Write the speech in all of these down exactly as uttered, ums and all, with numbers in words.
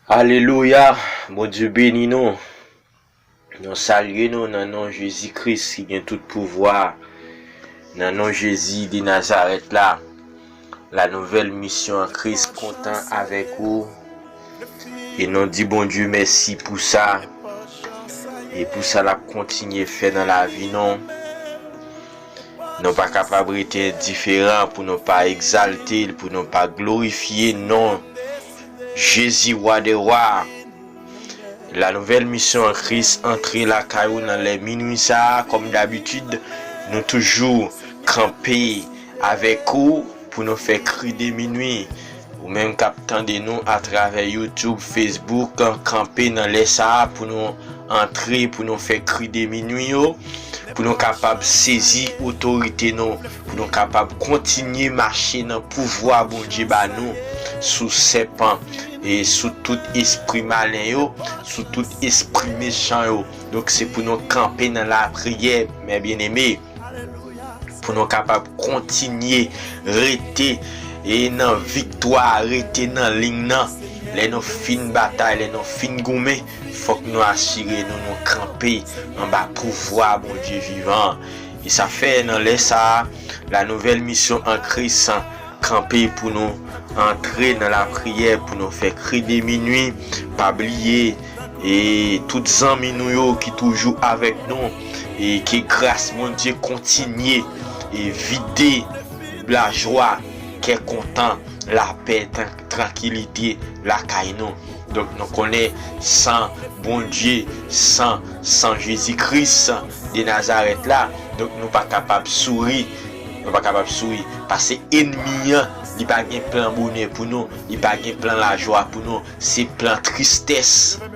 Alelouya, Bondye beni nou. Nou salye nou nan non Jezi Kris ki gen tout pouvwa. Nan non Jezi de Nazarèt la, la nouvèl misyon an Kris kontan avèk ou. E nou di Bondye mèsi pou sa. E pou sa l ap kontinye fè nan lavi nou. Nou pa kapab rete endiferan pou nou pa egzalte l, pou nou pa glorifye non Jezi, Wa dè wa. La nouvèl misyon an Kris antre lakay ou nan lè minwi sa a, kòm dabitid, nou toujou kanpe avèk ou pou nou fè kri de minwi. Ou menm k ap tande nou atravè YouTube, Facebook, kanpe nan lè sa a pou nou antre, pou nou fè kri de minwi yo, pou nou kapab sezi otorite nou, pou nou kapab kontinye mache nan pouvwa Bondye ba nou sou sèpan e sou tout espri malen yo, sou tout espri mechan yo. Donk, se pou nou kanpe nan lapriyè, mè byeneme, pou nou kapab kontinye rete e nan viktwa, rete nan liy nan. Lè nou fin batay, lè nou fin goumen, fòk nou asire nou, nou kanpe anba pouvwa Bondye vivan an. E sa fè nan lè sa a, la nouvèl misyon an Kris kanpe pou nou antre nan lapriyè, pou nou fè kri de minwi. Pa bliye, e tout zanmi nou yo ki toujou avèk nou, e ke gras Bondye kontinye e vide lajwa, kè kontan, lapè, tran-, trankilite lakay nou. Donk, nou konnen san Bondye, san, san Jezi Kris de Nazarèt la, donk, nou pa kapab souri. Nou pa kapab souri. Paske enmi an, li pa gen plan bonè pou nou, li pa gen plan lajwa pou nou. Se plan tristès,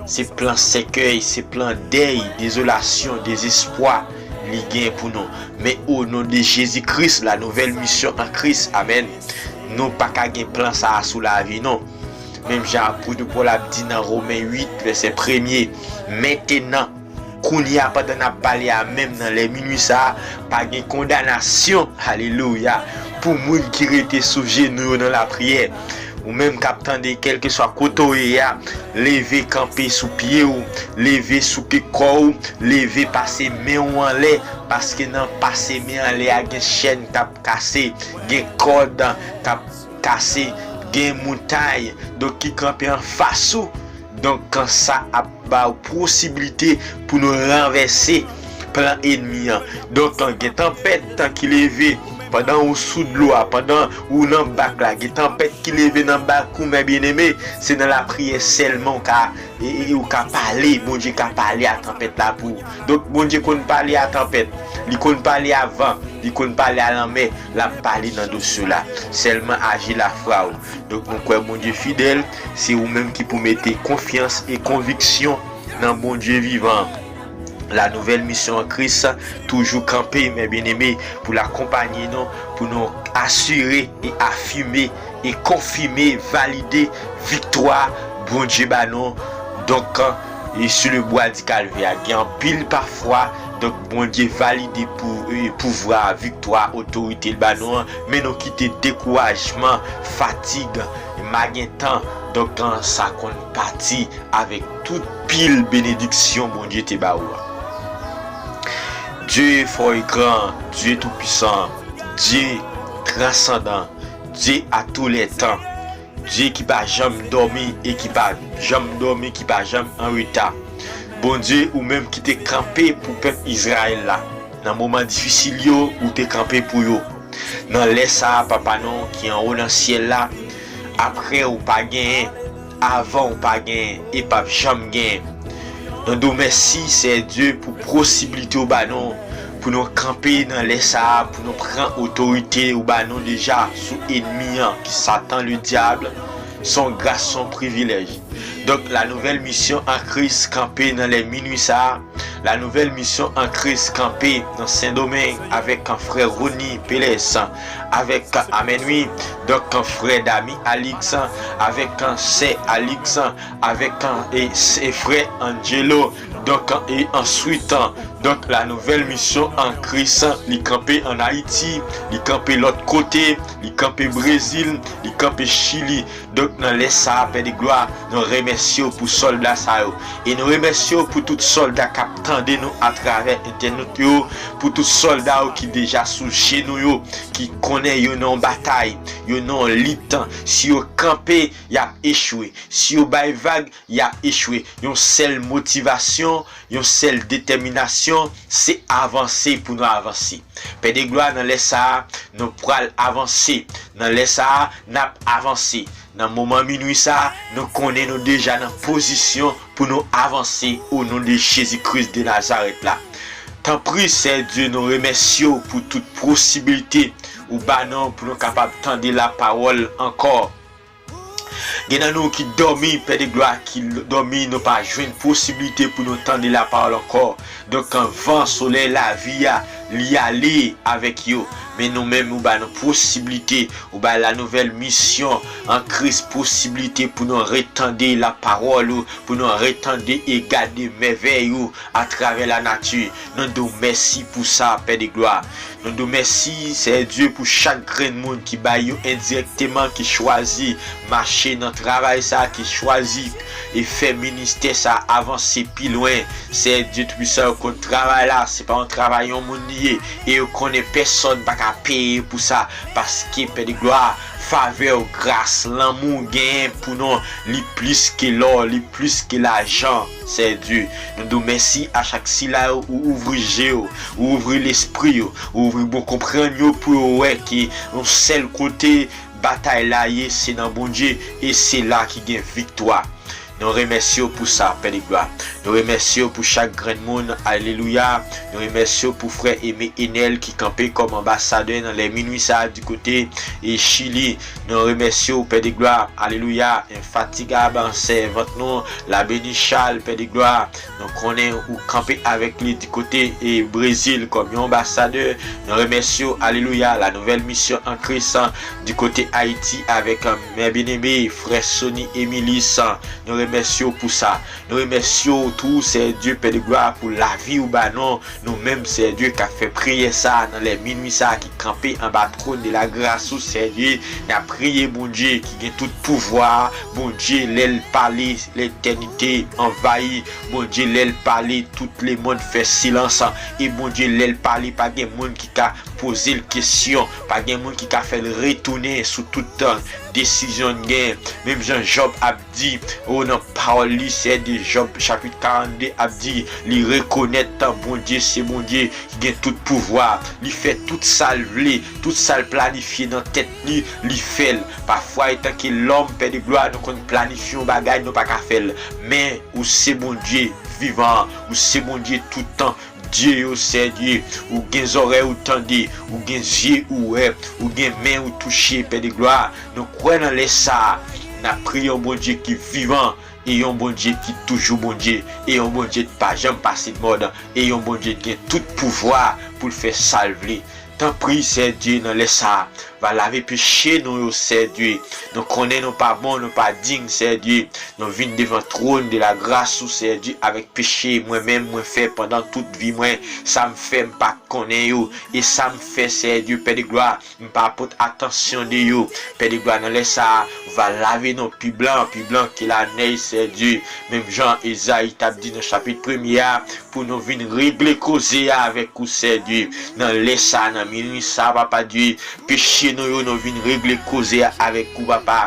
se plan sèkèy, se plan dèy, dezolasyon, dezespwa li gen pou nou. Men o non de Jezi Kris, la nouvèl misyon an Kris, amèn, nou pa ka gen plan sa a sou lavi nou. Menm jan apot Pòl ap di nan Women uit, vèsè premye, mentenan, kounye a, pandan n ap pale a menm nan lè minwi sa a, pa gen kondanasyon, alelouya, pou moun ki rete sou jenou yo nan lapriyè. Ou menm k ap tande, kèlkeswa kote w ye a, leve kanpe sou pye w, leve sou pye kò w, leve pase men w anlè, paske nan pase men anlè a gen chèn k ap kase, gen kòd k ap kase, gen montay, donk, ki kanpe anfas ou. Donk, kan sa ap ba w posiblite pou nou ranvèse plan enmi an. Donk, gen tanpèt ki leve pandan ou sou dlo a, pandan ou nan bak la, gen tanpèt ki leve nan bak ou, mè byeneme, se nan lapriyè sèlman ou ka, e, e, ou ka pale, Bondye ka pale a tanpèt la pou ou. Donk, Bondye konn pale a tanpèt, li konn pale a van, li konn pale a lanmè, l ap pale nan do sila. Sèlman aji lafwa ou. Donk, nou kwè Bondye fidèl, se ou menm ki pou mete konfyans e konviksyon nan Bondye vivan. La nouvèl misyon an Kris toujou kanpe, mè byeneme, pou l akonpaye nou, pou nou asire e afime e konfime, valide viktwa Bondye ba nou. Donk, e sou le bwa di Kalvè a, gen anpil pafwa, donk, Bondye valide pou, e, pouvwa, viktwa, otorite l ba nou an, men nou kite dekourajman, fatig, magentan, donk, sa konn pati avèk tout pil benediksyon Bondye te ba ou a. Dieu fort et grand, Dieu tout-puissant, Dieu transcendant, Dieu à tous les temps, Dieu ki pa janm dòmi e ki pa janm dòmi, ki pa janm an reta. Bondye, ou menm ki te kanpe pou pèp Izrayèl la, nan moman difisil yo, ou te kanpe pou yo. Nan lè sa a, Papa nou ki anwo nan syèl la, apre ou pa genyen, avan ou pa genyen, e p ap janm genyen. Nou di w mèsi, Seyè Dye, pou posiblite ou ba nou, pou nou kanpe nan lè sa a, pou nou pran otorite ou ba nou deja sou enmi an, ki Satan Ledyab. Se yon gras, se yon privilèj. Donk, la nouvèl misyon an Kris kanpe nan lè minwi sa a, La Nouvelle Mission en Christ kanpe nan Sendomeng avèk frè Rony Peles, avèk, amèn wi, donk frè Dami Alix, avèk sè Alix, avèk e, e frè Angelo. Donk e answit, donk La Nouvelle Mission en Christ, li kanpe ann Ayiti, li kanpe lòt kote, li kanpe Brezil, li kanpe Chili. Donk nan lè sa a, Pè de glwa, nou remèsye w pou sòlda sa yo. E nou remèsye w pou tout sòlda k ap tande nou atravè entènèt yo, pou tout sòlda yo ki deja sou jenou yo, ki konnen yo nan yon batay, yo nan yon lit. Si yo kanpe, y ap echwe. Si yo bay vag, y ap echwe. Yon sèl motivasyon, yon sèl detèminasyon, se avanse pou nou avanse. Pè de glwa, nan lè sa a, nou pral avanse. Nan lè sa a, n ap avanse. Nan moman minwi sa a, nou konnen nou deja nan pozisyon pou nou avanse o non de Jezi Kris de Nazarèt la. Tanpri, Sè Dye, nou remèsye w pou tout posiblite ou ba nou pou nou kapab tande lapawòl ankò. Gen nan nou ki dòmi, Pè de glwa, ki l-, dòmi, nou pa jwenn posiblite pou nou tande lapawòl ankò. Donk, van, solèy lavi a, li ale avèk yo. Men nou menm, ou ba nou posiblite, ou ba La Nouvelle Mission en Christ posiblite pou nou retande lapawòl ou, pou nou retande e gade mèvèy ou atravè lanati. Nou di w mèsi pou sa, Pè de glwa. Nou di w mèsi, Sè Dye, pou chak grenn moun ki bay yo endirèkteman, ki chwazi mache nan travay sa, ki chwazi e fè ministè sa avanse pi lwen. Sè Dye Toupisan, yo konn travay la, se pa yon travay yon moun li ye, e yo konnen pèsonn pa ka peye pou sa, paske, Pè de glwa, favè w, gras, lanmou w genyen pou nou, li plis ke lò, li plis ke lajan, Sè Dye. Nou di w mèsi a chak sila yo, ou ouvri je yo, ou ouvri lespri yo, ou ouvri bon konprann yo pou yo wè ke yon sèl kote batay la ye, se nan Bondye, e se la ki gen viktwa. Nou remèsye w pou sa, Pè de glwa. Nou remèsye w pou chak grenn moun, alelouya. Nou remèsye w pou frè Aimé Enel ki kanpe kòm anbasadè nan lè minwi sa a di kote e Chili. Nou remèsye w, Pè de glwa, alelouya. Enfatigab, sèvant nou, Labeni Chal, Pè de glwa. Nou konnen ou kanpe avèk li di kote e Brezil kòm yon anbasadè. Nou remèsye w, alelouya, La Nouvelle Mission en Christ, di kote Ayiti avèk, euh, mè byeneme, frè Sony Emilis. Nou remèsye w pou sa. Nou remèsye w tou, Sè Dye, Pè de glwa, pou lavi ou ba nou. Nou menm, Sè Dye, k ap fè priyè sa a nan lè minwi sa a, ki kanpe anba twòn de la gras ou, Sè Dye. N ap priye Bondye ki gen tout pouvwa a. Bondye, lè l pale, letènite anvayi. Bondye, lè l pale, tout lemonn fè silans. E Bondye, lè l pale, pa gen moun ki ka poze l kesyon. Pa gen moun ki ka fè l retounen sou tout, euh, desizyon l gen. Menm jan Jòb ap di, o, nan pawòl li, Sè Dye, Jòb chapit karannde ap di, li rekonèt Bondye se Bondye ki gen tout pouvwa. Li fè tout sa l vle, tout sa l planifye nan tèt li, li fè l. Pafwa, etanke lòm, Pè de glwa, nou konn planifye yon bagay, nou pa ka fè l. Men, ou se Bondye vivan an, ou se Bondye tout tan. Dye yo, Sè Dye, ou gen zòrèy ou tande, ou gen zye ou wè, ou gen men ou touche, Pè de glwa. Nou kwè nan lè sa a, n ap priye yon Bondye ki vivan, e yon Bondye ki toujou Bondye, e yon Bondye ki pa janm pase mòd, e yon Bondye ki gen tout pouvwa pou l fè sa l vle. Tanpri, Sè Dye, nan lè sa a, va lave peche nou yo, Sè Dye. Nou konnen nou pa bon, nou pa diy, Sè Dye. Nou vin devan twòn de la gras ou, Sè Dye, avèk peche mwen menm mwen fè pandan tout vi mwen, sa m fè m pa konnen yo, e sa m fè, Sè Dye, Pè de glwa, m pa pot atansyon de yo. Pè de glwa, nan lè sa a, ou va lave nou pi blan, pi blan ke lanèj, Sè Dye. Menm jan Ezayi t ap di nan chapit premye a, pou nou vin regle koze a avèk ou, Sè Dye. Nan lè sa a, nan minwi sa a, Papa Dye, peche nou yo, nou vin regle koze a avèk ou, Papa.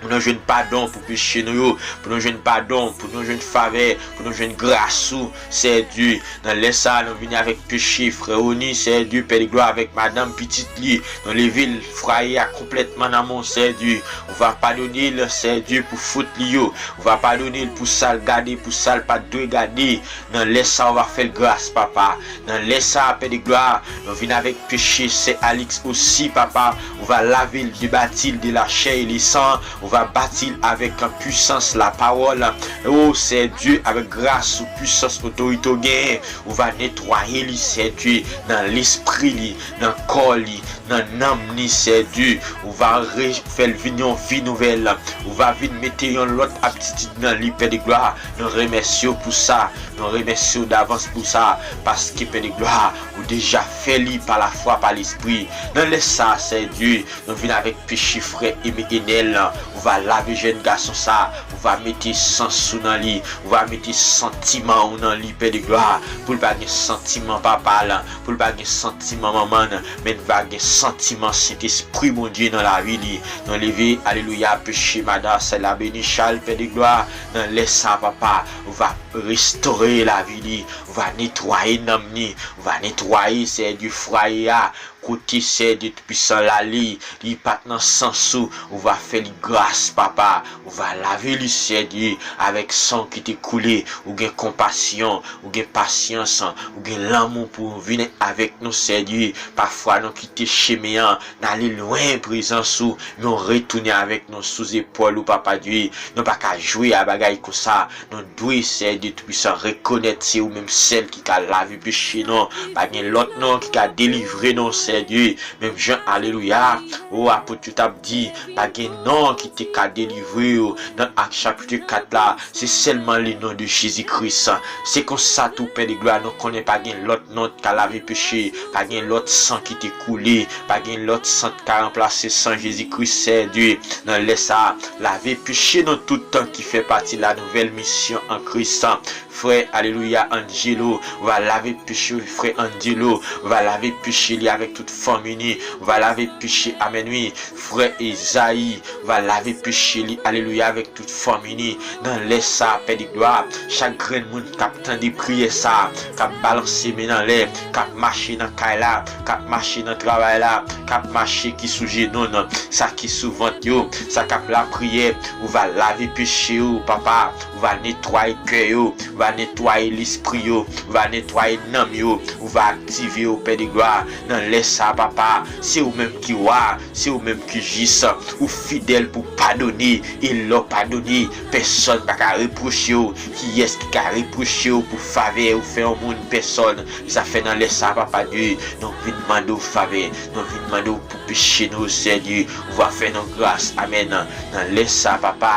Pou nou jwenn padon pou peche nou yo, pou nou jwenn padon, pou nou jwenn favè, pou nou jwenn gras ou, Sè Dye. Nan lè sa a, nou vini avèk peche frè Oni, Sè Dye, Pè de glwa, avèk madanm, pitit li. Nou leve l, fwaye a konplètman nan men w, Sè Dye. Ou va padone l, Sè Dye, pou fot li yo. Ou va padone l pou sa l gade, pou sa l pa t dwe gade. Nan lè sa a, ou va fè l gras, Papa. Nan lè sa a, Pè de glwa, nou vin avèk peche sè Alix osi, Papa. Ou va lave l, debati l de lachè e le san. Ou Ou va bati l avèk pwisans lapawòl. O Sè Dye, avèk gras ou, pwisans, otorite w genyen, ou va netwaye li, Sè Dye, nan lespri li, nan kò li, nan nanm li, Sè Dye. Ou va re- fè l vin yon vi nouvèl. Ou va vin mete yon lòt aptitid nan li, Pè de glwa. Nou remèsye w pou sa. Nou remèsye w davans pou sa. Paske, Pè de glwa, ou deja fè li pa lafwa, pa lespri. Nan lè sa a, Sè Dye, nou vin avèk peche frè Eme Enèl. Ou va lave jèn gason sa. Ou va mete san sou nan li. Ou va mete santiman ou nan li, Pè de glwa. Pou l pa gen santiman papa l. Pou l pa gen santiman manman l. Men l va gen santiman Sentespri Bondye nan lavi li. Nou leve, alelouya, peche madan Sè Labeni Chal, Pè de glwa. Nan lè sa, papa, ou va restore lavi li. Ou va netwaye nanm li. Ou va netwaye, Sè Dye, fwaye a. Kote, Sè Dye Toupisan, l ale, li pa t nan sans ou, ou va fè li gras, papa. Ou va lave li, Sè Dye, avèk san w ki te koule. Ou gen konpasyon, ou gen pasyans, ou gen lanmou pou w vin avèk nou, Sè Dye. Pafwa, nou kite chemen an, n ale lwen prezans ou, men w retounen avèk nou sou zepòl ou, Papa Dye. Nou pa ka jwe a bagay konsa. Nou dwe, Sè Dye Toupisan, rekonèt se ou menm sèl ki ka lave peche nou. Pa gen lòt non ki ka delivre nou, Sè Dye. Menm jan, alelouya, o, apot yo t ap di, pa gen non ki te ka delivre yo. Nan Ak chapit kat la, se sèlman le non de Jezi Kris. Se konsa tou, Pè de glwa, nou konnen pa gen lòt non ki ka lave peche. Pa gen lòt san ki te koule. Pa gen lòt san ki ka ranplase san Jezi Kris, Sè Dye. Nan lè sa a, lave peche nou tout tan ki fè pati la nouvèl misyon an Kris. Frè, alelouya, Angelo, va lave peche frè Angelo, va lave peche li avèk tout fanmi li, va lave peche, amèn wi, frè Ezayi, va lave peche li, alelouya, avèk tout fanmi li. Nan lè sa a, Pè de glwa, chak grenn moun k ap tande priyè sa a, k ap balanse men nan lè, k ap mache nan kay la, k ap mache nan travay la, k ap mache ki sou jenou n, sa ki sou vant yo, sa k ap lapriyè, ou va lave peche yo, papa, ou va netwaye kè yo, ou va netwaye lespri yo, ou va netwaye nanm yo, ou va aktive yo, Pè de glwa. Nan lè sa a, papa, se ou menm ki wa, se ou menm ki jis, ou fidèl pou padone, e lè w padone, pèsòn pa ka repwoche w. Kiyès ki ka repwoche w pou favè ou fè yon moun? Pèsòn. Sa fè nan lè sa a, Papa Dye, nou vin mande w favè, nou vin mande w pou peche nou, Sè Dye, ou va fè nou gras. Amèn. Nan lè sa a, papa,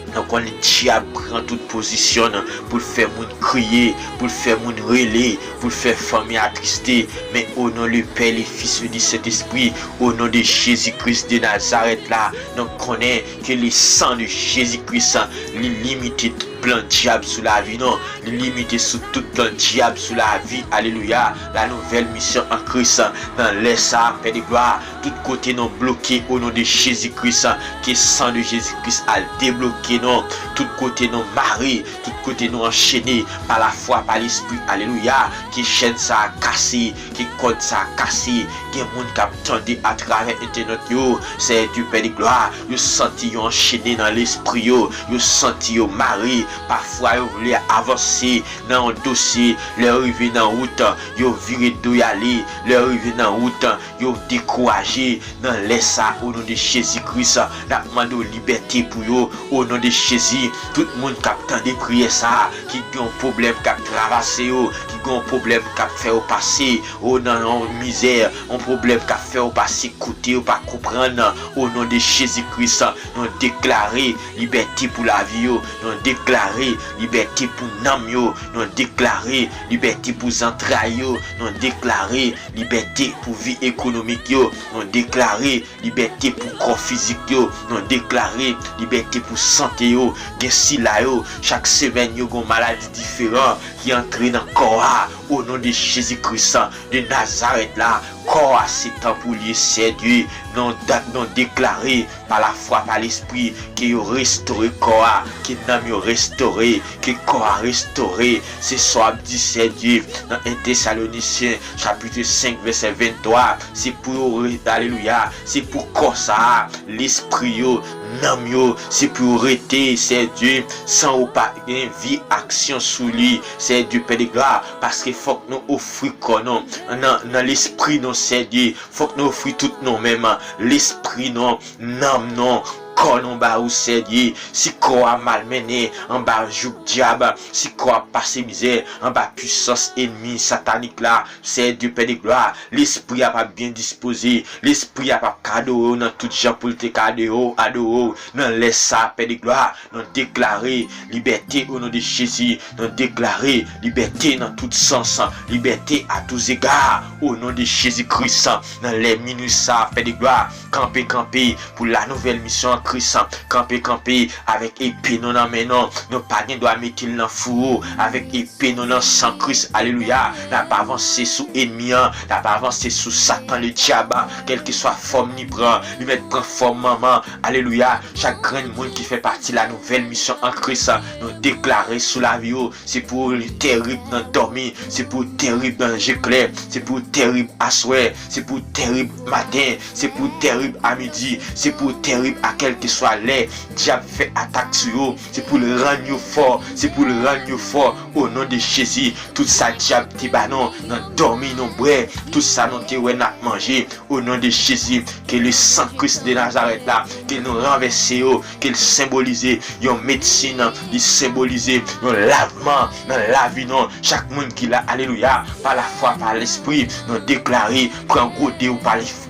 nou konnen dyab pran tout pozisyon l pou l fè moun kriye, pou l fè moun rele, pou l fè fanmi atriste. Men o non le Pè, le Fis e du Sentespri, o non de Jezi Kris de Nazarèt la, nou konnen ke le san de Jezi Kris, li limite tout plan dyab sou lavi nou. Li limite sou tout plan dyab sou lavi. Alelouya. La nouvèl misyon an Kris. Nan lè sa a, Pè de glwa, tout kote nou bloke, o non de Jezi Kris, ke san de Jezi Kris al debloke nou. Tout kote nou mare, tout kote nou anchene, pa lafwa, pa lespri. Alelouya. Ke chèn sa a kase, ke kòd sa a kase. Gen moun k ap tande atravè entènèt yo. Seyè Dye, Pè de glwa, yo santi yo anchene nan lespri yo. Yo santi yo mare. Pafwa, yo vle avanse nan yon dosye. Lè yo rive nan wout, yo vire do y ale. Lè yo rive nan wout, yo dekouraje. Nan lè sa a, o non de Jezi Kris, n ap mande w libète pou yo. O non de Jezi, tout moun k ap tande priyè sa a, ki gen yon pwoblèm k ap travèse yo, ki gen yon pwoblèm k ap fè yo pase, o nan yon mizè, yon pwoblèm k ap fè yo pase kote yo pa konprann, o non de Jezi Kris, nou deklare libète pou lavi yo, nou deklare libète pou nanm yo, nou deklare libète pou zantray yo, nou deklare libète pou vi ekonomik yo, nou deklare libète pou kò fizik yo, nou deklare libète pou sante yo. Gen sila yo, chak semèn yo gen yon maladi diferan ki antre nan kò a. O non de Jezi Kris de Nazarèt la, kò a se tanp ou li ye, Seyè Dye. Nou, nou deklare pa lafwa, pa lespri, ke yo restore kò a, ke nanm yo restore, ke kò a restore. Se sa w ap di, Seyè Dye, nan en Tesalonisyen chapit senk, vèsè venntwa, se pou yo re-, alelouya, se pou kò sa a, lespri yo, nanm yo, se pou yo rete, Seyè Dye, san ou pa gen vi aksyon sou li, Seyè Dye, Pè de glwa, paske fòk nou ofri kò nou, nan, nan lespri nou, Seyè Dye, fòk nou ofri tout nou menm, lespri nou, nanm nou, kò nou ba ou, Seyè Dye. Si kò a malmennen anba jouk dyab, si kò a pase mizè anba pisans ènmi satanik la, Seyè Dye, Pè de glwa, lespri a p ap byen dispoze, lespri a p ap ka adore w nan tout jan pou l te ka adore w, adore w nan lè sa a, Pè de glwa. Nou deklare libète o non de Jezi. Nou deklare libète nan tout sans, libète à tous égards, o non de Jezi Kris. Nan lè minui sa a, Pè de glwa, kanpe, kanpe pou la nouvèl misyon an Kris. Kanpe, kanpe avèk epe nou nan men nou. Nou pa gen dwa mete l nan fouwo avèk epe nou nan san Kris. Alelouya. N ap avanse sou ènmi an. N ap avanse sou Satan, le dyab. Kèlkeswa fòm li pran, li mèt pran fòm manman. Alelouya. Chak grenn moun ki fè pati la nouvèl misyon an Kris, nou deklare sou lavi yo, se pou w terib nan dòmi, se pou w terib nan je klè, se pou w terib aswè, se pou w terib maten, se pou w terib a midi, se pou w terib a kèlkeswa lè dyab fè atak sou yo, se pou l rann yo fò, se pou l rann yo fò, o non de Jezi. Tout sa dyab te ba nou nan dòmi nou bwè, tout sa nou te wè n ap manje, o non de Jezi, ke le san Kris de Nazarèt la, ke nou ranvèse yo, ke l senbolize yon medsin, li senbolize yon lavman nan lavi nou. Chak moun ki la, alelouya, pa lafwa, pa lespri, nou deklare, pran gode w pa lespri.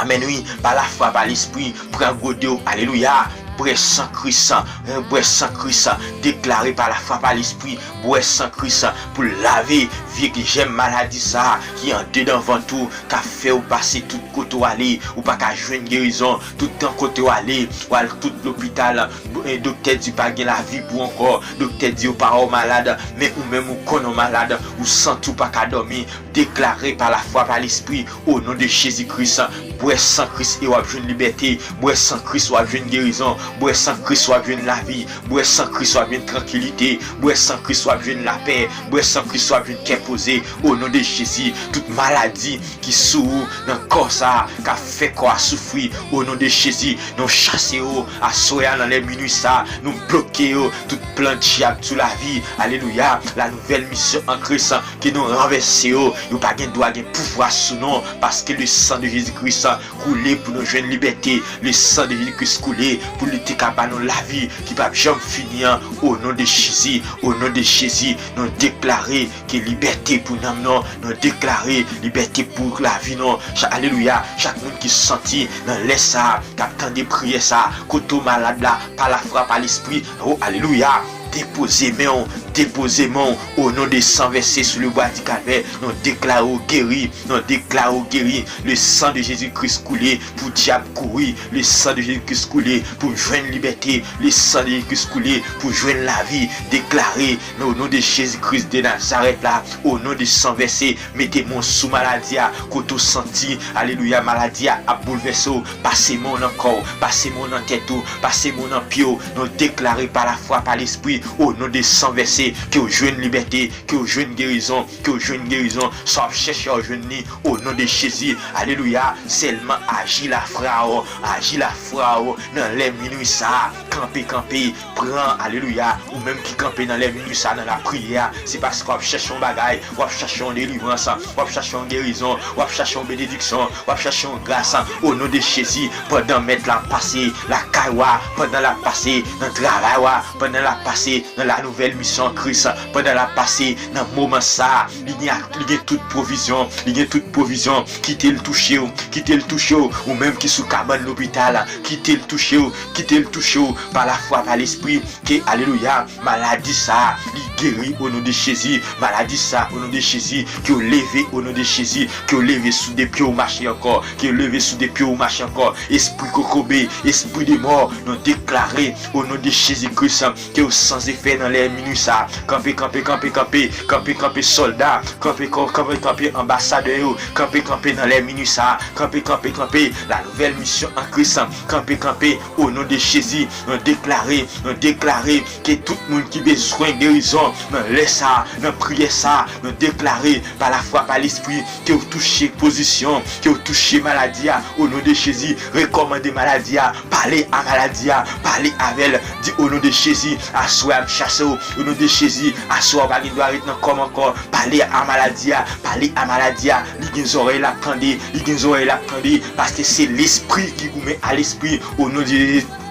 Amèn, wi, pa lafwa, pa lespri, pran gode w, alelouya, bwè san Kris, bwè san Kris, deklare pa lafwa, pa lespri, bwè san Kris pou lave vye jèm maladi sa a ki andedan vant ou, k ap fè w pase tout kote w ale, ou pa ka jwenn gerizon. Tout tan kote w ale, w al tout lopital, e, doktè di pa gen lavi pou w ankò, doktè di yo pa wè w malad, men ou menm ou konnen w malad, ou santi w pa ka dòmi, deklare pa lafwa, pa lespri, o non de Jezi Kris, bwè san Kris e w ap jwenn libète, bwè san Kris w ap jwenn gerizon, bwè san Kris w ap jwenn lavi, bwè san Kris w ap jwenn trankilite, bwè san Kris w ap jwenn lapè, bwè san Kris w ap jwenn kè poze, o non de Jezi, tout maladi ki sou ou nan kò sa a, k ap fè kò a soufri, o non de Jezi, nou chase yo aswè a nan lè minui sa a, nou bloke yo, tout plan dyab sou lavi, alelouya, la nouvèl misyon an Kris, ke nou ranvèse yo, yo pa gen dwa gen pouvwa sou nou, paske le san de Jezi Kris koule pou nou jwenn libète, le san de Jezi Kris koule pou li te ka ba nou lavi ki p ap janm fini an, o non de Jezi, o non de Jezi, nou deklare ke libète pou nanm nou, nou deklare libète pou lavi nou. Cha-, alelouya, chak moun ki santi nan lè sa a, k ap tande priyè sa a, kote w malad la, pa lafwa, pa lespri, o, alelouya, depoze men w, depoze men w, o non de san vèse sou le bwa di Kalvè, nou deklare w geri, nou deklare w geri, le san de Jezi Kris koule pou dyab kouri, le san de Jezi Kris koule pou jwenn libète, le san de Jezi Kris koule pou jwenn lavi, deklare, o non de Jezi Kris de Nazarèt la, o non de san vèse, mete men w sou maladi a, kote w santi, alelouya, maladi a ap boulvèse w, pase men w nan kò w, pase men w nan tèt ou, pase men w nan pye w, nou deklare pa lafwa, pa lespri, o non de san vèse, ke w jwenn libète, ke w jwenn gerizon, ke w jwenn gerizon, sa w ap chèche a w jwenn li, o non de Jezi, alelouya, sèlman aji lafwa w, aji lafwa w, nan lè minui sa a, kanpe, kanpe, pran, alelouya, ou menm ki kanpe nan lè minui sa a nan lapriyè a, se paske w ap chèche yon bagay, w ap chèche yon delivrans, w ap chèche yon gerizon, w ap chèche yon benediksyon, w ap chèche yon gras, o non de Jezi, pandan mèt la ap pase lakay w a, pandan l ap pase nan travay w a, pandan l ap pase nan la nouvèl misyon an Kris, pandan l ap pase nan moman sa a, li gen, li gen tout pwovizyon, li gen tout pwovizyon, kite l touche w, kite l touche w, ou menm ki sou kabann lopital, kite l touche w, kite l touche w, pa lafwa, pa lespri, ke, alelouya, maladi sa a, li geri o non de Jezi, maladi sa a, o non de Jezi, ke w leve o non de Jezi, ke w leve sou de pye w mache ankò, ke w leve sou de pye w mache ankò, espri kokobe, espri de mò, nou deklare o non de Jezi Kris, ke w san efè nan lè minui sa a. Kanpe, kanpe, kanpe, kanpe, kanpe, kanpe sòlda, kanpe, kanpe, kanpe anbasadè yo, kanpe, kanpe nan lè minui sa a, kanpe, kanpe, kanpe la nouvèl misyon an Kris, kanpe, kanpe o non de Jezi, nou deklare, nou deklare ke tout moun ki bezwen gerizon, Nan lè sa a, nan priyè sa a, nou deklare pa lafwa, pa lespri, ke w touche pozisyon, ke w touche maladi a, o non de Jezi, rekòmande maladi a, pale a maladi a, pale avè l, di o non de Jezi, aswè a m chase w, o non de Jezi, aswè a w pa gen dwa ret nan kò m ankò, pale a maladi a, pale a maladi a, li gen zòrèy l ap tande, li gen zòrèy l ap tande, paske se lespri ki goumen a lespri, o non de Jezi.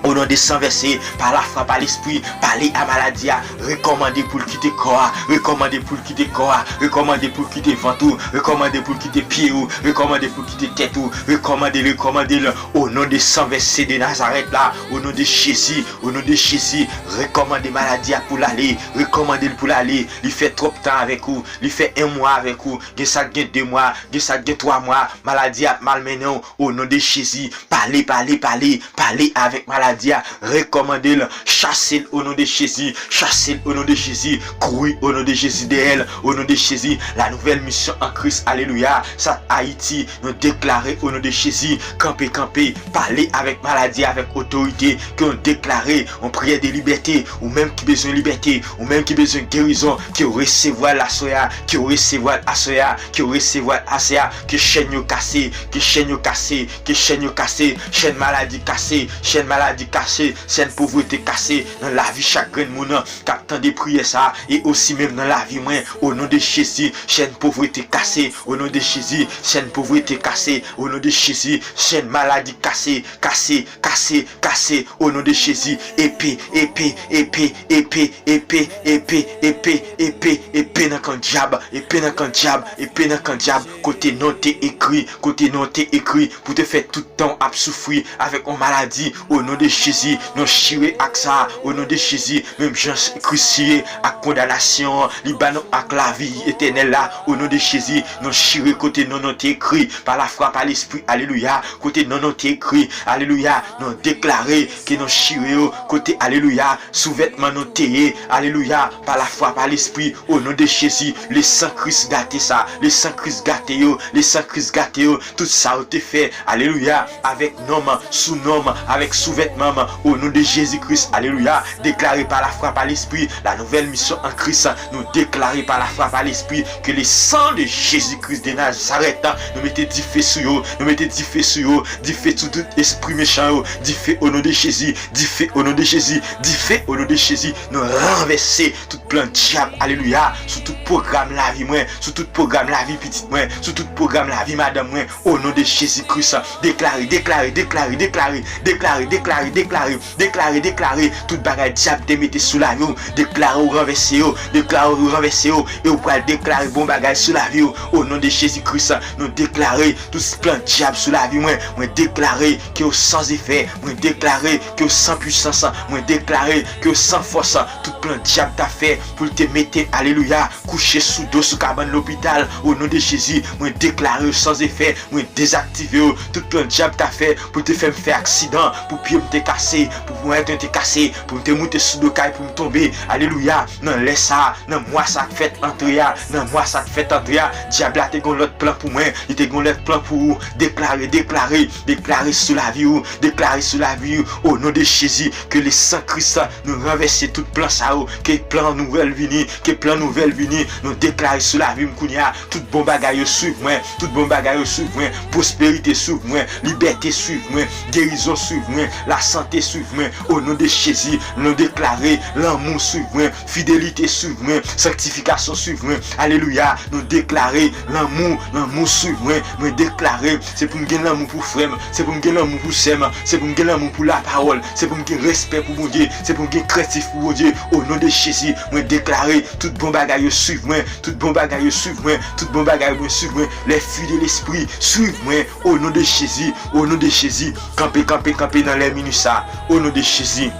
O non de san vèse, pa lafwa, pa lespri, pale a maladi a, rekòmande pou l kite kò a, rekòmande pou l kite kò a, rekòmande pou l kite vant ou, rekòmande pou l kite pye ou, rekòmande pou l kite tèt ou, rekòmande l, rekòmande l, o non de san vèse de Nazarèt la, o non de Jezi, o non de Jezi, rekòmande maladi a pou l ale, rekòmande l pou l ale, li fè twòp tan avèk ou, li fè en mwa avèk ou, gen sa k gen de mwa, gen sa k gen twa mwa, maladi a ap malmennen w, o non de Jezi, pale, pale, pale, pale avèk maladi a, rekòmande l, chase l o non de Jezi, chase l o non de Jezi, kouri o non de Jezi dèyè l, o non de Jezi, la nouvelle mission en Christ, alelouya, sa Ayiti, nou deklare o non de Jezi, kanpe, kanpe, pale avèk maladi, avèk otorite, ke nou deklare yon priyè de libète, ou menm ki bezwen libète, ou menm ki bezwen gerizon, ke w resevwa l aswè a, ke w resevwa l aswè a, ke w resevwa l aswè a, ke chèn yo kase, ke chèn yo kase, ke chèn yo kase, chèn maladi kase, chèn maladi kase, chèn povrete kase nan lavi chak grenn moun k ap tande priyè sa a, e osi menm nan lavi mwen, o non de Jezi, chèn povrete kase, o non de Jezi, chèn povrete kase, o non de Jezi, chèn maladi kase, kase, kase, kase, o non de Jezi, epe, epe, epe, epe, epe, epe, epe, epe, epe nan kan dyab, epe nan kan dyab, epe nan kan dyab, kote non te ekri, kote non te ekri, pou te fè tout tan w ap soufri avèk yon maladi, o non de Jezi, nou chire ak sa, o non de Jezi, menm jan Kris chire ak kondanasyon an, li ba nou ak lavi etènèl la, o non de Jezi, nou chire kote non nou te ekri, pa lafwa, pa lespri, alelouya, kote non nou te ekri, alelouya, nou deklare ke nou chire yo, kote, alelouya, sou vètman nou te ye, alelouya, pa lafwa, pa lespri, o non de Jezi, le san Kris gate sa, le san Kris gate yo, le san Kris gate yo, tout sa yo te fè, alelouya, avèk non m, sou non m, avèk sou vètman m, o non de Jezi Kris, alelouya, deklare pa lafwa, pa lespri, la nouvelle mission en Christ, nou deklare pa lafwa, pa lespri, ke le sang de Jésus-Christ de Nazareth, nou mete dife sou yo, nou mete dife sou yo, dife sou tout espri mechan yo, dife o non de Jezi, dife o non de Jezi, dife o non de Jezi, nou ranvèse tout plan dyab, alelouya, sou tout pwogram lavi mwen, sou tout pwogram lavi pitit mwen, sou tout pwogram lavi madanm mwen, o non de Jezi Kris, deklare, deklare, deklare, deklare, deklare, deklare, deklare, deklare, deklare, tout bagay dyab te mete sou lavi w, deklare w ranvèse yo, deklare w ranvèse yo, e w pral deklare bon bagay sou lavi w, o non de Jezi Kris, nou deklare tout plan dyab sou lavi mwen, mwen deklare ke yo san efè, mwen deklare ke yo san pwisans, mwen deklare ke yo san fòs, tout plan dyab ta fè pou l te mete, alelouya, kouche sou do, sou kabann lopital, o non de Jezi, mwen deklare yo san efè, mwen dezaktive yo, tout plan dyab ta fè pou te fè m fè aksidan, pou pye m te kase, pou ponyèt mwen te kase, pou m te moute sou do kay pou m tonbe, alelouya, nan lè sa a, nan mwa sa k fèt antre a, nan mwa sa k fèt antre a, dyab la te gen lòt plan pou mwen, li te gen lòt plan pou ou, deklare, deklare, deklare sou lavi ou, deklare sou lavi ou, o non de Jezi, ke le san Kris nou ranvèse tout plan sa yo, ke plan nouvèl vini, ke plan nouvèl vini, nou deklare sou lavi m kounye a, tout bon bagay yo swiv mwen, tout bon bagay yo swiv mwen, pwosperite swiv mwen, libète swiv mwen, gerizon swiv mwen, lasante swiv mwen, o non de Jezi, nou deklare lanmou swiv mwen, fidelite swiv mwen, sanktifikasyon swiv mwen, alelouya, nou deklare lanmou, lanmou swiv mwen, mwen deklare, se pou m gen lanmou pou frè m, se pou m gen lanmou pou sè m, se pou m gen lanmou pou lapawòl, se pou m gen respè pou Bondye, se pou m gen krentif pou Bondye, o non de Jezi, mwen deklare, tout bon bagay yo swiv mwen, tout bon bagay yo swiv mwen, tout bon bagay yo swiv mwen, les fruits de l'esprit swiv mwen, o non de Jezi, o non de Jezi, kanpe, kanpe, kanpe nan lè mini sa, o non de Jezi.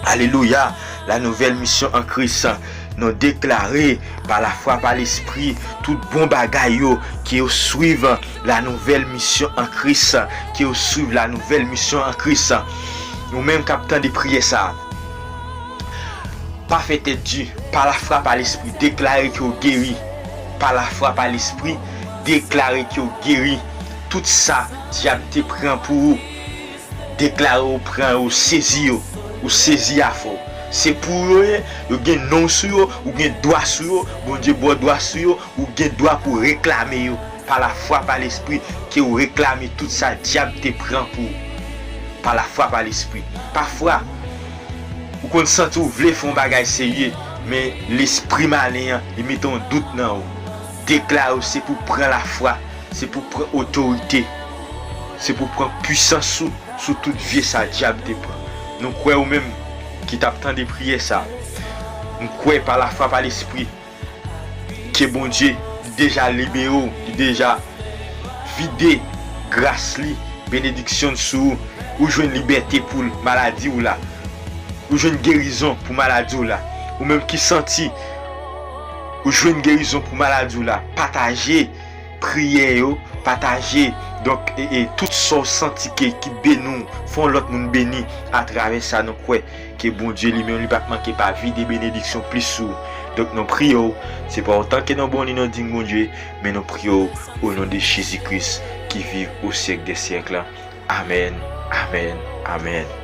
Alelouya, la nouvelle mission en Christ, nou deklare, pa lafwa, pa lespri, tout bon bagay yo, ke yo swiv la nouvelle mission en Christ, ke yo swiv la nouvelle mission en Christ. Ou menm k ap tande priyè sa, pa fè tèt di, pa lafwa, pa lespri, deklare ke w geri, pa lafwa, pa lespri, deklare ke w geri, tout sa dyab te pran pou ou, deklare ou pran yo, ou sezi yo, ou sezi afè w, Se pou yo ye, yo gen non sou yo, ou gen dwa sou yo, Bondye ba w dwa sou yo, ou gen dwa pou w reklame yo. Pa lafwa, pa lespri, ke w reklame tout sa dyab te pran pou ou. Pa lafwa, pa lespri. Pafwa, ou konn santi w vle fè yon bagay serye, men lespri malen an, li mete yon dout nan ou. Deklare w se pou w pran lafwa, se pou w pran otorite, se pou w pran pwisans ou sou tout vye sa dyab te pran. Nou kwè ou menm ki t ap tande priyè sa, m kwè pa lafwa, pa lespri, ke Bondye deja libere w, li deja vide gras li, benediksyon l sou ou, ou jwenn libète pou maladi w la, ou jwenn gerizon pou maladi w la, ou menm ki santi ou jwenn gerizon pou maladi w la, pataje priyè yo, pataje. Donk, e, e, tout sa w santi ke, ki beni w, fè yon lòt moun beni atravè sa, nou kwè ke Bondye li menm, li pa t manke pa vide benediksyon plis sou ou. Donk, nou priye w, se pa otan ke nou ba w ni nou diy Bondye, men nou priye w o non de Jezi Kris ki viv o syèk dè syèk la. Amèn, amèn, amèn.